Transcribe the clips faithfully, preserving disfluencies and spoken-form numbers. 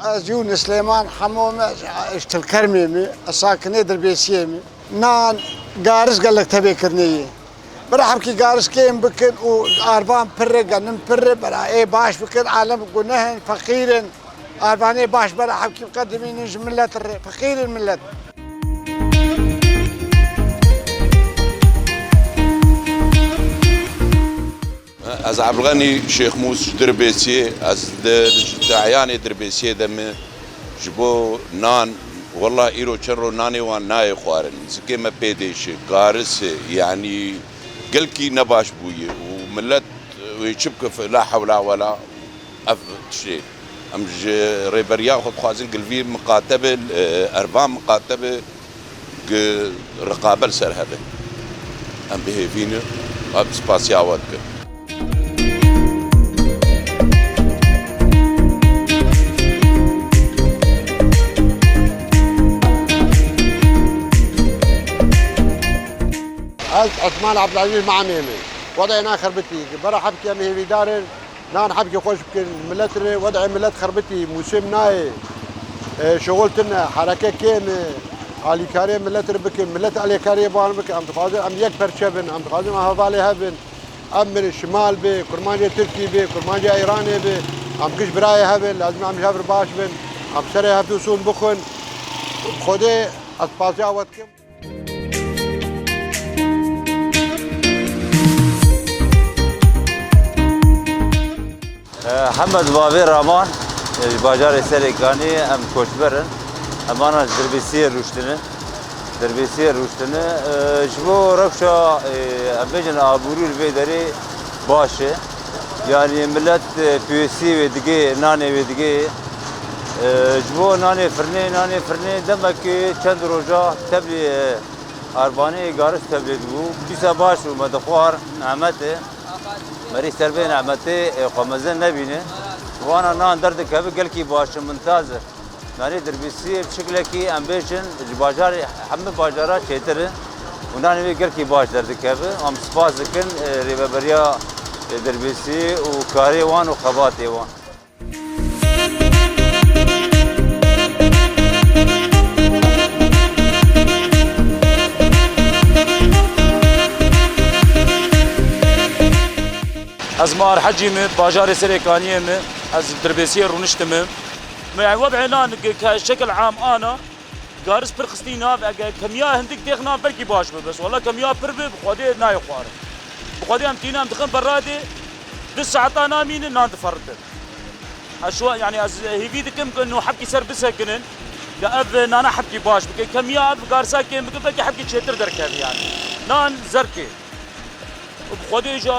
Ez Yûnis Silêman Hemo me, ji Tilkermê me, ez sakinê Dirbêsiyê me. Nan, garis gelek tevê kirinê ye. Bira hebkî garis kêm bikin û arvan pir e, genim pir e, bira ê baş bikin, alem guneh in, feqîr in. Arvanê baş bira hebkî biqedimînin ji milet re, feqîr in milet. Ez Ebdulganî Şêxmûs ji Dirbêsiyê, ez di, ji teyanê Dirbêsiyê de me. Ji bo nan, wela îro çend ro nanê wan nayê xwarin. Zikê me pê dêşe, garis e, yanî gelkî nebaş bûye û milet wê çi bike, la hewla wela. Ev tiştê em ji rêberiya xwe dixwazin, gilvî miqate be, e, ervan miqate be, gi riqabel ser hebe. Em bi hêvî ne, em spasiya we dikin. Ez Osman Abdulaziz Mamê me. Wedê na xerbitî, bera hebkê em hêvîdar in. Nan hebkê xweş bikin, milet re, wedê milet xerbitî, mûsim nayê, e, şixul tune, hereke kêm e, alîkarê milet re bikin, milet alîkarê wan bikin, em dixwazin em yek perçe bin, em dixwazin em hevalê hev bin, em bin şimal be, kurmancê Tirkî be, kurmancê Îranê be, em giş birayê hev in, lazim em ji hev re baş bin, em serê hev dûsûn bixwin, Xwedê ez paziya we dikim. Hemed Bavê Raman, e, ji bajarê Serêkaniyê, em koçber in. Em ana ji Dirbêsiyê rûştine. Dirbêsiyê rûştine. E, ji bo rewşa, e, em bêjin aborî li vê derê baş e. Yanî milet, e, piyesî wê digê, nanê wê digê. E, ji bo nanê firnê, nanê firnê demekê çend roja tevlî, e, arvanê garis tevlî dibû. Dîsa baş bû, me dixwar, nehmet e. Merî ser vê nehmetê, e, xwe mezin nebîne. Wana nan derdikeve gelkî baş e, mimtaz e. Nanê Dirbêsiyê bi şiklekî em bêjin ji bajarê, hemî bajara çêtir e û nanê wê gelkî baş derdikeve. Em spas dikin, e, rêveberiya, e, Dirbêsiyê û karê wan û xebatê wan. Ez Mar Hecî me, bajarê Serêkaniyê me, ez Dirbêsiyê rûniştime. Me, yani, wed'ê nan ke şekil am ana, garis pir xistî nav, ege kemiya hindik têx nan belkî baş be, bes wela kemiya pir be, bi Xwedê nayê xwarin. Bi Xwedê em tîne em dixin beradê, du saeta namîne nan diferitin. Ez şu, yani, ez hêvî dikim ke nû hebkî ser bisekinin, ya ev nana hebkî baş bike, kemiya ev garisa kêm bike, belkî hebkî çêtir derkeve, yani. Nan zerkê. Û bi Xwedê jî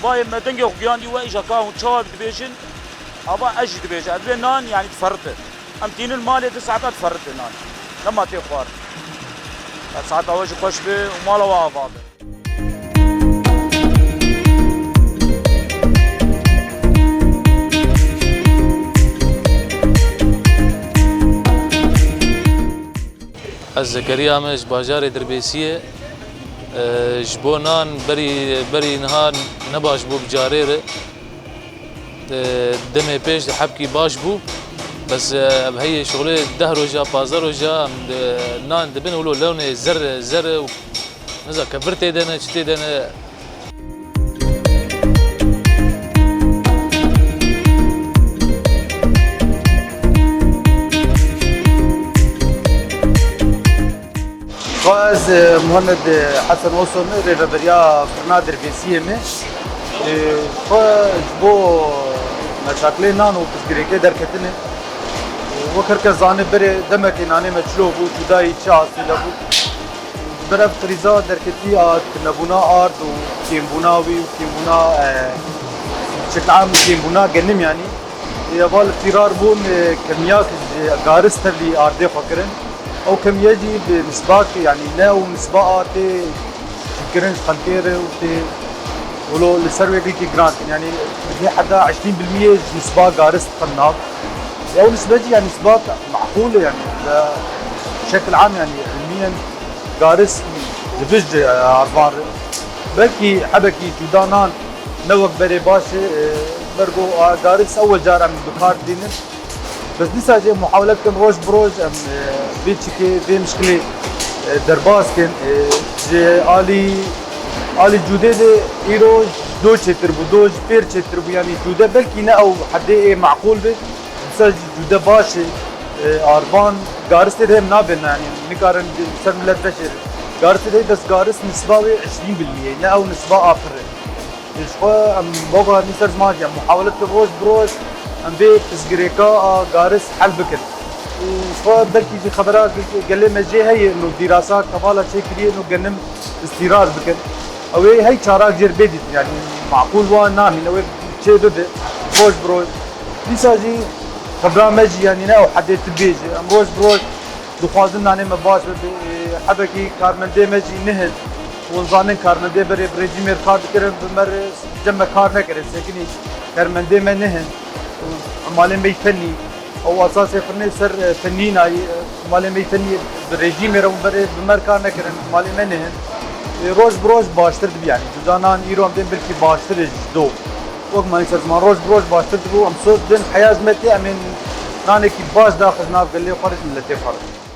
bayê me dengê xwe giyandî we, îja ka hûn çawa dibêjin, ava ez jî dibêjim. Ez vê nan, yanî, diferite. Em tînin malê, du saeta diferite nan. Nema tê xwar. Saeta we jî xweş be û mala we ava be. Ez Zekeriya me, ji bajarê Dirbêsiyê. E, ji bo nan berî, berî niha nebaş bû bi carê re. E, demê pêş de hebkî baş bû. Bes, e, ev heyê şixulê deh roja, pazdeh roja em di, nan dibin, wilo lewnê zer, zer û niza kevir tê de ne, çi tê de ne. Xwe ez, e, Muhammed, e, Hesen Oso me, rêveberiya firna Dirbêsiyê me. E, xwe ji bo meşakilê nan û pirsgirêkê derketine. E, wek her kes zane berê demekê nanê me çilo bû, cudayî çi asî de bû. Ber ev krîza derketî a tunebûna ard û kêmbûna wî û kêmbûna, e, şekil am kêmbûna genim, yanî. Eva li fîrar bûn, e, kemiya ji garis tevlî ardê xwe kirin. Ew kemiye jî bi nisbak, yanî ne ew nisba a tê kirin ji xelkê re û tê wilo li ser wê gelkî giran kirin. Yanî vê heda eşrîn bil miyê ji nisba garis dixin nav. Ew nisbe jî, yanî, nisba meqûl e, yanî, bi şekil am, yanî, ilmiyen garis dibij, e, arvan re. Belkî hebekî cuda nan ne wek berê baş e, e, ber ku, a, garis ewel car em bi kar dînin. Bes dîsa jî em muhawele dikin roj bi roj em, e, vê çikê, vê mişkilê, e, derbas kin. E, ji alî, alî cûdê de îro do çêtir bû, do ji pêr çêtir bû. Yanî cûde belkî ne ew hedê ê meqûl be. Dîsa jî cûde baş e. E, arvan, garistê de hem nabin, yanî nikarin ser millet veşêrin. Garistê de bes garis nisba wê eşrîn bilmiyê, ne ew nisba a pir e. Ji xwe em weka nî ser ziman jî em muhawele dikin roj bi roj em vê pirsgirêka a garis hel bikin. Û ji xwe belkî jî xebera gelê me jê heye, no dîrasa kevala çêkiriye, no genim îstîraz bikin. Ew ê hey çarak jêr bê dîtin, yanî maqûl wan namîn, ew ê çê bibe roj bi roj. Dîsa jî xebra me jî, yanî ne ew hedê tu bêjî, em roj bi roj dixwazin nanê me baş bibe. Hebekî karmendê me jî nihin. Hûn zanin karmendê berê bi rejîmê re kar dikirin, bi me re cem me kar nekirin. Sekinî karmendê me nihin. Û malê me yî fenî. Ew esasê firnê ser, e, fenî nayî. E, malê me yî fenî bi rejîmê re hûn berê bi me re kar nekirin. Malê me nihin. E, roj bi roj baştir dibi yanî. Cudanan îro em bên belkî baştir e ji do. Wek me ser ziman roj bi roj baştir dibû. Em soz didin heya ji me tê em ên nanekî baş daxin nav gelê xwe re, miletê xwe re.